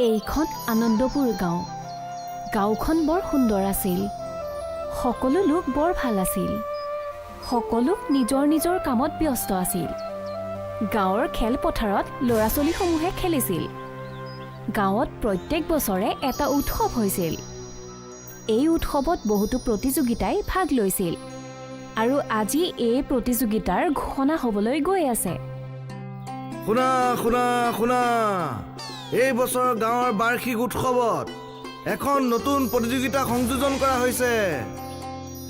এইখন আনন্দপুৰ গাঁও। গাঁওখন বৰ সুন্দৰ আছিল। সকলো লোক বৰ ভাল আছিল। সকলো নিজৰ নিজৰ কামত ব্যস্ত আছিল। গাঁৱৰ খেলপথাৰত ল'ৰা ছোৱালীসমূহে খেলিছিল। গাঁৱত প্ৰত্যেক বছৰে এটা উৎসৱ হৈছিল। এই উৎসৱত বহুতো প্ৰতিযোগিতাই ভাগ লৈছিল আৰু আজি এই প্ৰতিযোগিতাৰ ঘোষণা হ'বলৈ গৈ আছে। শুনা, শুনা, শুনা! এই বছৰ গাঁৱৰ বাৰ্ষিক উৎসৱত এখন নতুন প্ৰতিযোগিতা সংযোজন কৰা হৈছে,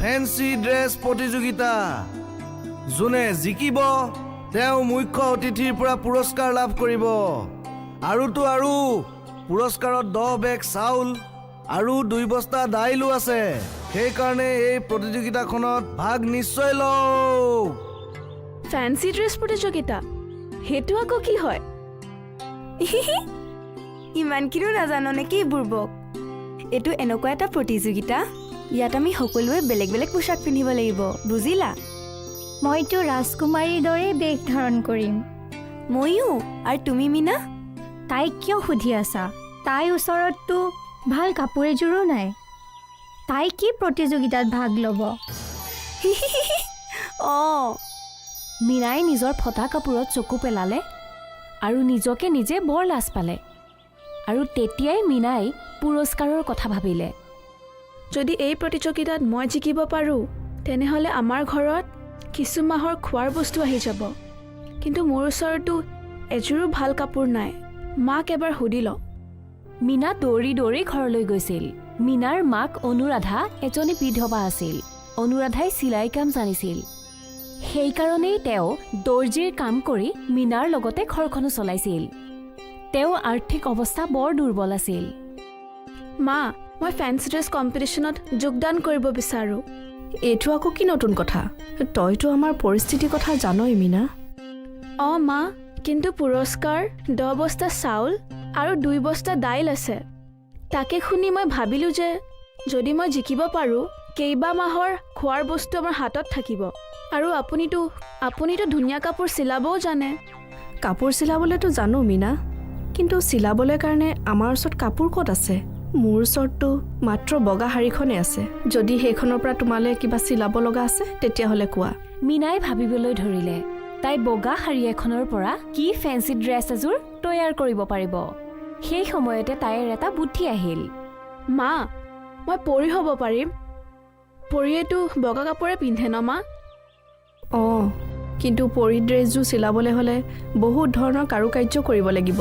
ফেঞ্চি ড্ৰেছ প্ৰতিযোগিতা। যোনে জিকিব, তেওঁ মুখ্য অতিথিৰ পৰা পুৰস্কাৰ লাভ কৰিব। আৰুতো আৰু পুৰস্কাৰত 10 বেগ চাউল আৰু 2 বস্তা দাইলো আছে। সেইকাৰণে এই প্ৰতিযোগিতাখনত ভাগ নিশ্চয় লওক। ফেঞ্চি ড্ৰেছ প্ৰতিযোগিতা? সেইটো আকৌ কি হয়? ইমানখিনিও নাজান নেকি বুৰ্বক? এইটো এনেকুৱা এটা প্ৰতিযোগিতা, ইয়াত আমি সকলোৱে বেলেগ বেলেগ পোছাক পিন্ধিব লাগিব, বুজিলা? মইতো ৰাজকুমাৰীৰ দৰেই বেশ ধাৰণ কৰিম। ময়ো। আৰু তুমি, মীনা? তাইক কিয় সুধি আছা? তাইৰ ওচৰততো ভাল কাপোৰ এযোৰো নাই। তাই কি প্ৰতিযোগিতাত ভাগ ল'ব? অঁ। মীনাই নিজৰ ফটা কাপোৰত চকু পেলালে আৰু নিজকে নিজে বৰ লাজ পালে। আৰু তেতিয়াই মীনাই পুৰস্কাৰৰ কথা ভাবিলে। যদি এই প্ৰতিযোগিতাত মই জিকিব পাৰোঁ, তেনেহ'লে আমাৰ ঘৰত কিছু মাহৰ খোৱাৰ বস্তু আহি যাব। কিন্তু মোৰ ওচৰতো এযোৰো ভাল কাপোৰ নাই। মাক এবাৰ সুধি লওঁ। মীনা দৌৰি দৌৰি ঘৰলৈ গৈছিল। মীনাৰ মাক অনুৰাধা এজনী বিধৱা আছিল। অনুৰাধাই চিলাই কাম জানিছিল। সেইকাৰণেই তেওঁ দৰ্জীৰ কাম কৰি মীনাৰ লগতে ঘৰখনো চলাইছিল। তেওঁৰ আৰ্থিক অৱস্থা বৰ দুৰ্বল আছিল। মা, মই ফেঞ্চি ড্ৰেছ কম্পিটিশ্যনত যোগদান কৰিব বিচাৰোঁ। এইটো আকৌ কি নতুন কথা? তইতো আমাৰ পৰিস্থিতিৰ কথা জানই, মীনা। অঁ মা, কিন্তু পুৰস্কাৰ 10 বস্তা চাউল আৰু 2 বস্তা দাইল আছে। তাকে শুনি মই ভাবিলোঁ যে যদি মই জিকিব পাৰোঁ, কেইবা মাহৰ খোৱাৰ বস্তু আমাৰ হাতত থাকিব। আৰু আপুনিতো ধুনীয়া কাপোৰ চিলাবও জানে। কাপোৰ চিলাবলৈতো জানো মীনা, কিন্তু চিলাবলৈ কাৰণে আমাৰ ওচৰত কাপোৰ ক'ত আছে? মোৰ ওচৰততো মাত্ৰ বগা শাৰীখনেই আছে। যদি সেইখনৰ পৰা তোমালৈ কিবা চিলাব লগা আছে, তেতিয়াহ'লে কোৱা। মীনাই ভাবিবলৈ ধৰিলে, তাই বগা শাৰী এখনৰ পৰা কি ফেঞ্চি ড্ৰেছ এযোৰ তৈয়াৰ কৰিব পাৰিব। সেই সময়তে তাইৰ এটা বুদ্ধি আহিল। মা, মই পৰী হ'ব পাৰিম। পৰীয়েতো বগা কাপোৰে পিন্ধে ন মা? অঁ, কিন্তু পৰী ড্ৰেছযোৰ চিলাবলৈ হ'লে বহুত ধৰণৰ কাৰুকাৰ্য কৰিব লাগিব,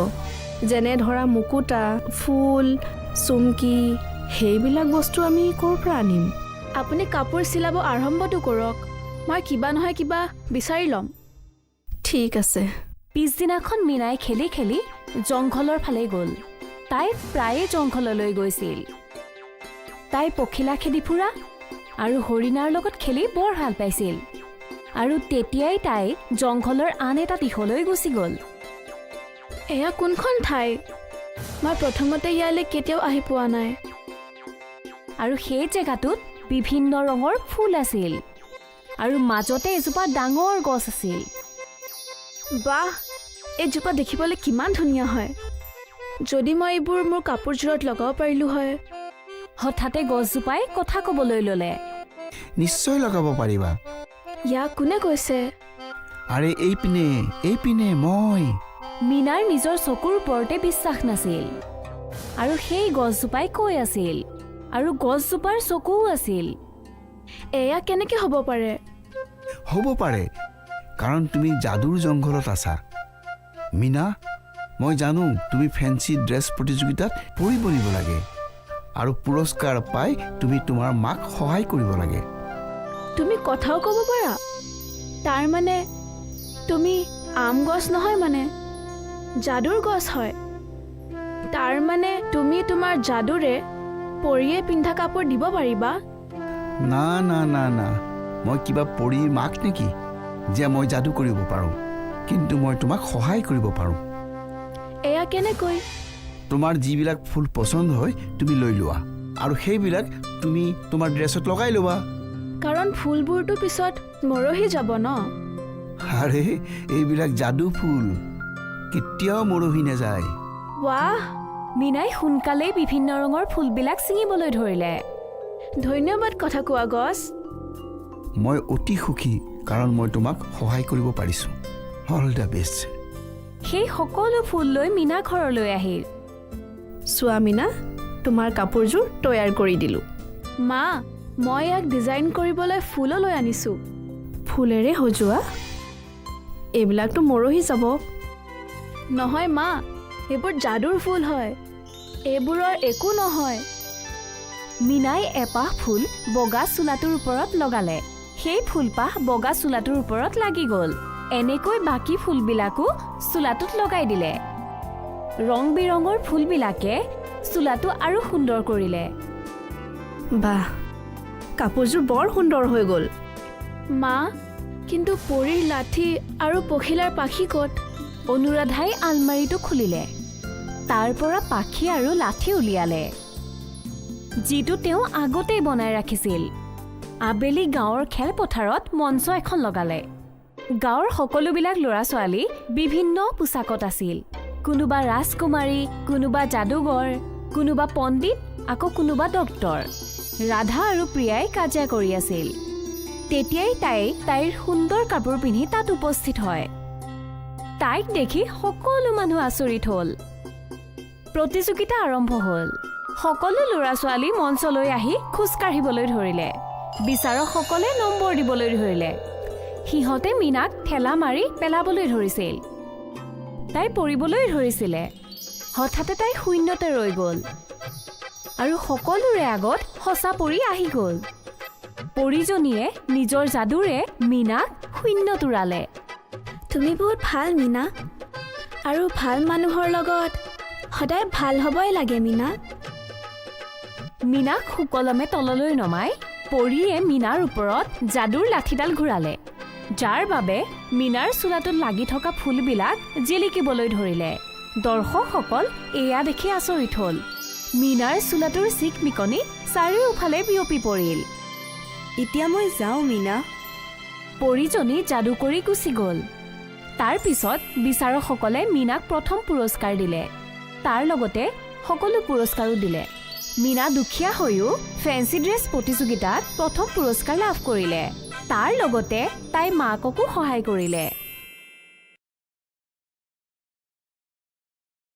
যেনে ধৰা মুকুতা, ফুল, চুমকি। সেইবিলাক বস্তু আমি ক'ৰ পৰা আনিম? আপুনি কাপোৰ চিলাব আৰম্ভটো কৰক, মই কিবা নহয় কিবা বিচাৰি ল'ম। ঠিক আছে। পিছদিনাখন মীনাই খেলি খেলি জংঘলৰ ফালে গ'ল। তাই প্ৰায়ে জংঘললৈ গৈছিল। তাই পখিলা খেদি ফুৰা আৰু হৰিণাৰ লগত খেলি বৰ ভাল পাইছিল। আৰু তেতিয়াই তাই জংঘলৰ আন এটা দিশলৈ গুচি গ'ল। এয়া কোনখন ঠাই? মই প্ৰথমতে ইয়ালৈ কেতিয়াও আহি পোৱা নাই। আৰু সেই জেগাটোত বিভিন্ন ৰঙৰ ফুল আছিল আৰু মাজতে এজোপা ডাঙৰ গছ আছিল। বাহ, এইজোপা দেখিবলৈ কিমান ধুনীয়া হয়! যদি মই এইবোৰ মোৰ কাপোৰযোৰত লগাব পাৰিলোঁ হয়! হঠাতে গছজোপাই কথা ক'বলৈ ল'লে। নিশ্চয় লগাব পাৰিবা। ইয়াক কোনে কৈছে? আৰে, এইপিনে, এইপিনে, মই। মীনাৰ নিজৰ চকুৰ ওপৰতে বিশ্বাস নাছিল। আৰু সেই গছজোপাই কৈ আছিল আৰু গছজোপাৰ চকুও আছিল। এয়া কেনেকে হ'ব পাৰে? হ'ব পাৰে, কাৰণ তুমি যাদুৰ জংঘলত আছা। মীনা, মই জানো তুমি ফেঞ্চি ড্ৰেছ প্ৰতিযোগিতাত পৰী বনিব লাগে আৰু পুৰস্কাৰ পাই তুমি তোমাৰ মাক সহায় কৰিব লাগে। তুমি কথাও ক'ব পাৰা? তাৰ মানে তুমি আম গছ নহয়, মানে যাদুৰ গছ হয়। তাৰ মানে তুমি তোমাৰ যাদুৰে পৰীয়ে পিন্ধা কাপোৰ দিব পাৰিবা? না না না না, মই কিবা পৰীৰ মাক নেকি যে মই যাদু কৰিব পাৰোঁ? কিন্তু মই তোমাক সহায় কৰিব পাৰোঁ। এয়া কেনেকৈ? তোমাৰ যিবিলাক ফুল পচন্দ হয়, তুমি লৈ লোৱা আৰু সেইবিলাক তুমি তোমাৰ ড্ৰেছত লগাই ল'বা। কাৰণ ফুলবোৰতো পিছত মৰহি যাব ন? আৰে, এইবিলাক যাদু ফুল, কেতিয়াও মৰহি নাযায়। ৱাহ! মীনাই সোনকালেই বিভিন্ন ৰঙৰ ফুলবিলাক ছিঙিবলৈ ধৰিলে। ধন্যবাদ কথা কোৱা গছ। মই অতি সুখী, কাৰণ মই তোমাক সহায় কৰিব পাৰিছোঁ। All the best. সেই সকলো ফুল লৈ মীনা ঘৰলৈ আহিল। চোৱা মীনা, তোমাৰ কাপোৰযোৰ তৈয়াৰ কৰি দিলোঁ। মা, মই ইয়াক ডিজাইন কৰিবলৈ ফুলো লৈ আনিছোঁ। ফুলেৰে সজোৱা এইবিলাকতো মৰহি যাব। নহয় মা, এইবোৰ যাদুৰ ফুল হয়, এইবোৰৰ একো নহয়। মীনাই এপাহ ফুল বগা চোলাটোৰ ওপৰত লগালে। সেই ফুলপাহ বগা চোলাটোৰ ওপৰত লাগি গ'ল। এনেকৈ বাকী ফুলবিলাকো চোলাটোত লগাই দিলে। ৰং বিৰঙৰ ফুলবিলাকে চোলাটো আৰু সুন্দৰ কৰিলে। বাহ, কাপোৰযোৰ বৰ সুন্দৰ হৈ গ'ল। মা, কিন্তু পৰীৰ লাঠি আৰু পখিলাৰ পাখি ক'ত? অনুৰাধাই আলমাৰিটো খুলিলে। তাৰ পৰা পাখি আৰু লাঠি উলিয়ালে, যিটো তেওঁ আগতেই বনাই ৰাখিছিল। আবেলি গাঁৱৰ খেলপথাৰত মঞ্চ এখন লগালে। গাঁৱৰ সকলোবিলাক ল'ৰা ছোৱালী বিভিন্ন পোছাকত আছিল। কোনোবা ৰাজকুমাৰী, কোনোবা যাদুকৰ, কোনোবা পণ্ডিত, আকৌ কোনোবা ডক্তৰ। ৰাধা আৰু প্ৰিয়াই কাজিয়া কৰি আছিল। তেতিয়াই তাই তাইৰ সুন্দৰ কাপোৰ পিন্ধি তাত উপস্থিত হয়। তাইক দেখি সকলো মানুহ আচৰিত হ'ল। প্ৰতিযোগিতা আৰম্ভ হ'ল। সকলো ল'ৰা ছোৱালী মঞ্চলৈ আহি খোজকাঢ়িবলৈ ধৰিলে। বিচাৰকসকলে নম্বৰ দিবলৈ ধৰিলে। সিহঁতে মীনাক ঠেলা মাৰি পেলাবলৈ ধৰিছিল। তাই পৰিবলৈ ধৰিছিলে। হঠাতে তাই শূন্যতে ৰৈ গ'ল আৰু সকলোৰে আগত সঁচা পৰি আহি গ'ল। পৰীজনীয়ে নিজৰ যাদুৰে মীনাক শূন্যত উৰালে। তুমি বহুত ভাল মীনা, আৰু ভাল মানুহৰ লগত সদায় ভাল হ'বই লাগে মীনা। মীনাক সুকলমে তললৈ নমাই পৰীয়ে মীনাৰ ওপৰত যাদুৰ লাঠিডাল ঘূৰালে, যাৰ বাবে মীনাৰ চোলাটোত লাগি থকা ফুলবিলাক জিলিকিবলৈ ধৰিলে। দৰ্শকসকল এয়া দেখি আচৰিত হ'ল। মীনাৰ চোলাটোৰ চিকমিকনি চাৰিওফালে বিয়পি পৰিল। এতিয়া মই যাওঁ মীনা। পৰীজনী যাদু কৰি গুচি গ'ল। তাৰ পিছত বিচাৰকসকলে মীনাক প্ৰথম পুৰস্কাৰ দিলে। তাৰ লগতে সকলো পুৰস্কাৰো দিলে। মীনা দুখীয়া হৈও ফেঞ্চি ড্ৰেছ প্ৰতিযোগিতাত প্ৰথম পুৰস্কাৰ লাভ কৰিলে। তাৰ লগতে তাই মাককো সহায় কৰিলে।